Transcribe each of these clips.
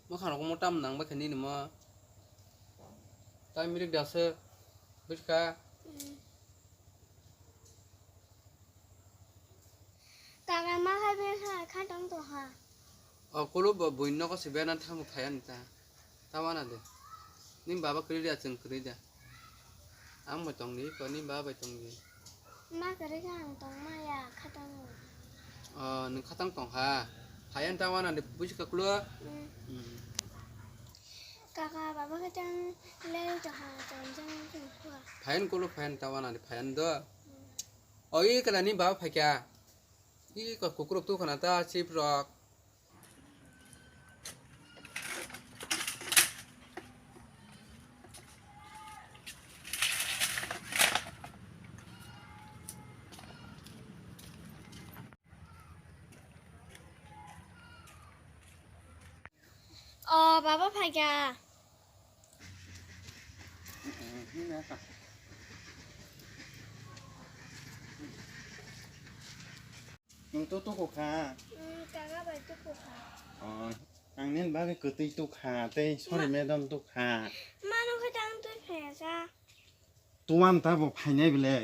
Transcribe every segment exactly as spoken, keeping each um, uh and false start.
Mwkhang rok mo tam nang bai khe nini mo. Tai milik da se. Buji kha. Hmm. Kaka ma khai be kha, kha tong to ha. O kulu bo buino ko se bena thango phaya ni ta. Ta wana de. Ni baba kwrwi da, chwng kwrwi da. Ang bai tong di, ko ni baba bai tong di. Ma kwrwi kha ang tong ma ya, khatang. O, nwng khatang tong ha. Phaya ni ta wana de, buji kha kulu. Hmm. Hmm. Kaka baba khatang le to ha, tong jang tong ha. Phaya ni kulu, phaya ni ta wana de, phaya ni do. Hmm. O, i kala ni baba phai kha. I ko kukruk tu khana ta chip rok. O baba phaikha. Nwng to tuku kha? Hmm, kaka bai tuku kha. O, ang nini bagwi kwtwi tuk kha, tei sorry madam tuk kha. Mano khe tang twi phaya kha. Tuan ta bo phainai bile.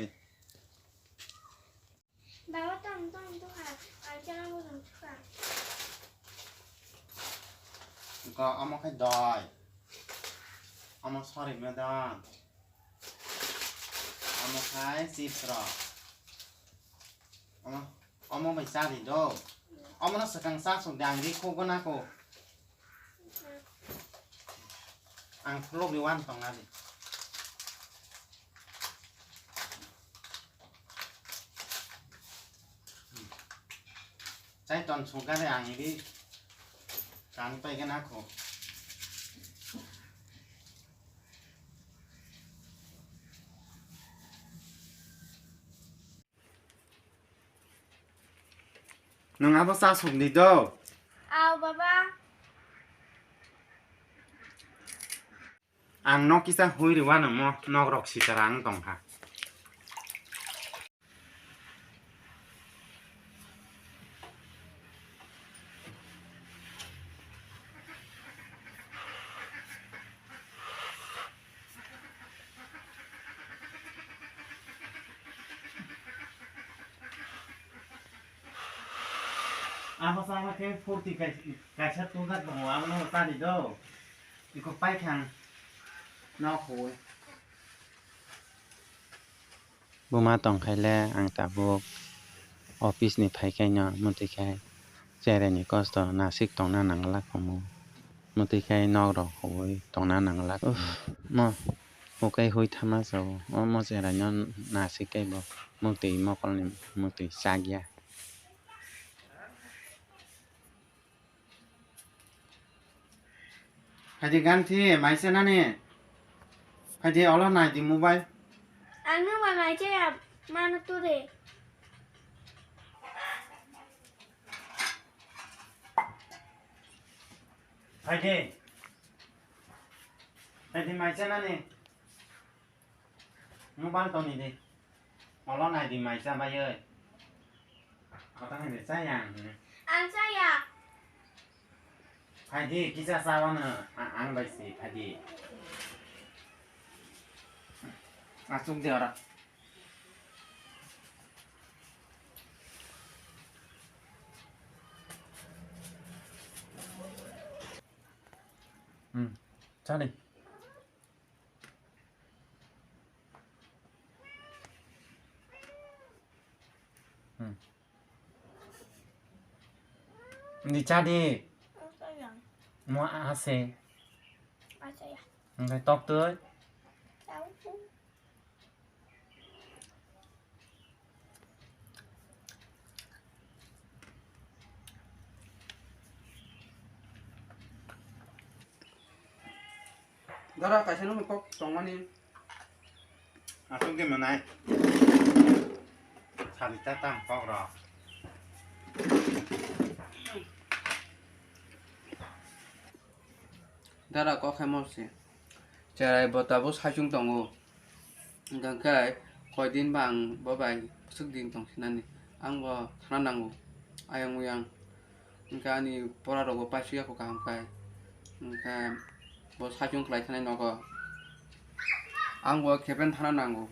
Baba tong tong tuk kha, ang chana bo tong tuk kha. Ko omo khe doi. Omo sorry madam. Omo khai chips rok. Omo, omo bai cha di do. Omo no swkang cha suk di, ang ri khuk gana ko. Ang khuluk ni wan tong na di. Chai ton suk gana ang ri kan pai gana ko. Nwng abo cha suk di do. Aw, baba. Ang nok kisa hui rwano mo, nok rok sitara ang tong kha. Abo sama khe phurti kai-, kaisa tungkha tongo, abono tani do. Iko paithang nok hui. Buma tongkhaile ang tabuk office ni phaikhaino mwtwi khai cherai ni kosto nasik tongna nangla khumu. Mwtwi khai nok rok huwi tongna nangla. Uff, mo hukai hui thama sao. O mo cherai no nasik kai bo mwtwi mokol ni mwtwi chakya. Phaidi ganthi, maisa nani? Phaidi olo nai di mobile. Ang no ma nai chaya, mano ture. Phaidi. Phaidi maisa nani? Mobile toni di. Olo nai di maisa bai oi. Kotha hai de chaya ang. Ang chaya. Phaidi kisa chawano a-, ang bai si phaidi. Achuk de ora. Hmm. Chani. Hmm. Di cha di. Ang chaya. Mo ase. Ang chaya. Ang tok tui. Chaya. Dara kaisa nokni kok tongmani. Aswk de mwnai. Salita tam kok rok. Dara kok hai morse. Cherai bo tabuk saichung tongo. Hwnkhe koi din ba ang bo bai bwswk din tong sinani. Ang bo thana nango. Ayang uyang. Hwnkhe ani pora rok bo paisuk ya kho kaham khai. Hwnkhe bo saichung khlai thanai nogo. Ang bo khepen thana nango.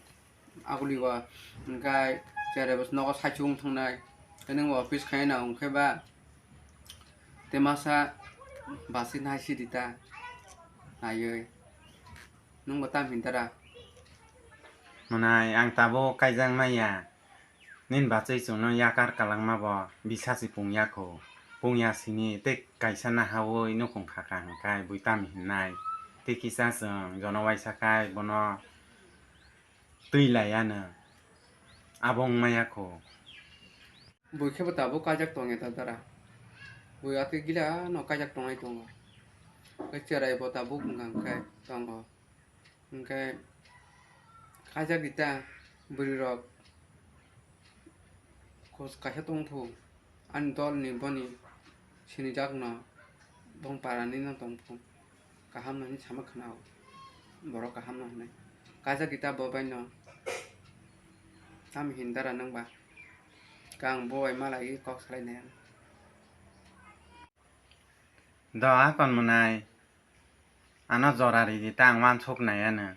Aguli o hwnkhe cherai bo nogo saichung thangnai. Tei nwng bo office khaina hwnkhe ba tei masa basi nai sidi ta naiwi. Nwng bo tam hin dara? Mwnai, ang tabuk kaijak maya. Nini bachwi chwngno yakar kwlangma bo bisa se pungya kho. Pungya sini tei kaisa nahaui nukhung khaka hwnkhe bui tam hinnai. Tei kisa chwng jono waisa khai bono twi laiya no. Abo wngmaya kho. Bui khe bo tabuk kaijak tongya ta dara. Bui atwi gila no kaijak tongnai tongo. Tei cherai bo tabuk wngkha hwnkhe tongo. Hwnkhe kaijak di ta bwrwi rok kos kaisa tong phu ani dol ni boni sinijak no bong para ni no tong phu kaham no hinwi sama khna o borok kaham no hinwi kaijak di ta bo bai no tam hin dara nwng ba kang bo bai malai kok salai nai ang. Do akon mwnai. Ano jora ridi ta ang wansuk nai ano.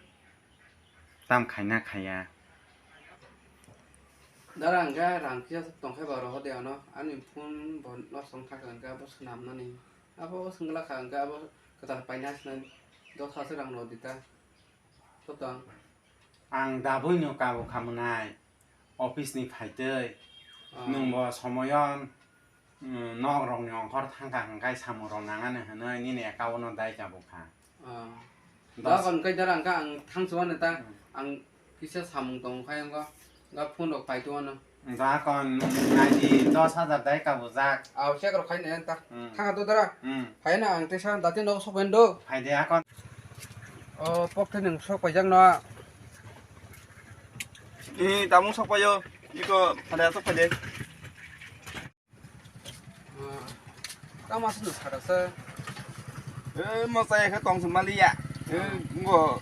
Tam khaina khaya. Dara hwnkhe rang kisa tongkhai ba rohor de ano. Ani phone bo nosto wngkha hwnkhe abo swnamnani. Abo swngla kha hwnkhe abo kwtal paina asnani. Dos hajar rang rw di ta. Totong. Ang dabui no kabo kha mwnai. Office ni phaitwi. Ah. Nwng bo somoyo, mm, nok rok ni ongkhor thangkha hwnkhe samung rok nangani hwnwi nini account no dai kabo kha. Ah. Dos. Da kon kai dara hwnkhe ang thangsuano ta. Hmm. Ang kisa samung tong khai wngkha. Ga phone rok pai tuano. Da kon naidi dos hajar dai kabo jak. Aw check rok khai nai ta. Hmm. Thangkha to dara. Hmm. Phaina ang tesa dati nok sok bai do. Phaidi akon. O pokthai nwng sok paijak no. Ni tamung sok paio. Iko phada sok paide. Tamo aswk nwng sara se. Eh, mo chaya khe tong se maliya. Eh, ngo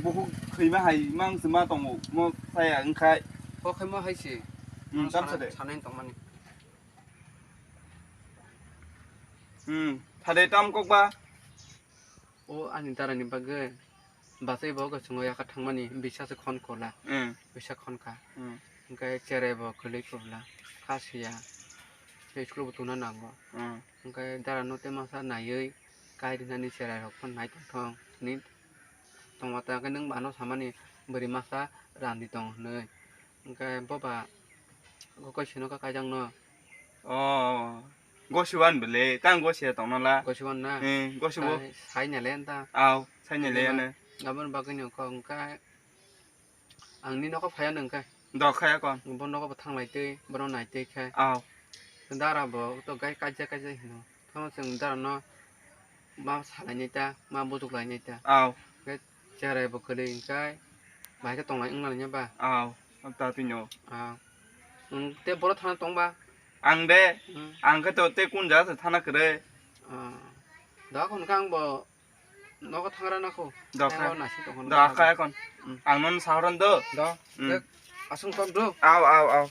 bukhuk khwima hai mang se ma tongo. Mo chaya wngkhai. Bo khe mo hai se. Hmm, tam sade. Sanai tongmani. Hmm, phade tam kok ba. O ani dara ni bagwi bachai bo kaisa yakar thangmani bisa se khon kola. Hmm. Bisa khon kha. Hmm. Hwnkhe cherai bo kwlwi kola. Kha siya. Tei school bo tungna nango. Hmm. Hwnkhe dara no tei masa naiwi kai rinani cherai rok phano nai tongthong hinwi tongma ta hwnkhe nwng bo ano samani bwrwi masa randi tong hinwi. Hwnkhe bo ba go kaisa no kha kaijakno. Oh, gosiwan bele, tang gosia tongno la. Gosiwan na? Eh, gosibo. Sai, sai nyale anta. Aw, sai nyale ane. Aboni bagwi no kok hwnkhe ang ni nogo phaya nang khe. Do khaya kon. Bo nogo bo thanglai tei, bono nai tei khe. Aw. Dara bo to gai kaija kaija hino. Tamo chwng dara no ma salainai ta, ma bujuk lainai ta. Aw. Khe cherai bo kwlwi hwnkhe bai khe tonglai wngna nai ba. Aw, ta twi no. Aw. Nwng tei boro thana tong ba? Ang de, hmm. Ang khe to tei kun jaga se thana kwrwi. Ah. Da kon kang bo nogo thangra na kho. Da kha. Nogo nasi tong kho. Da kha kon. Hmm. Ang non sahoran do. Da. Hmm. Asung tok do. Aw, aw, aw.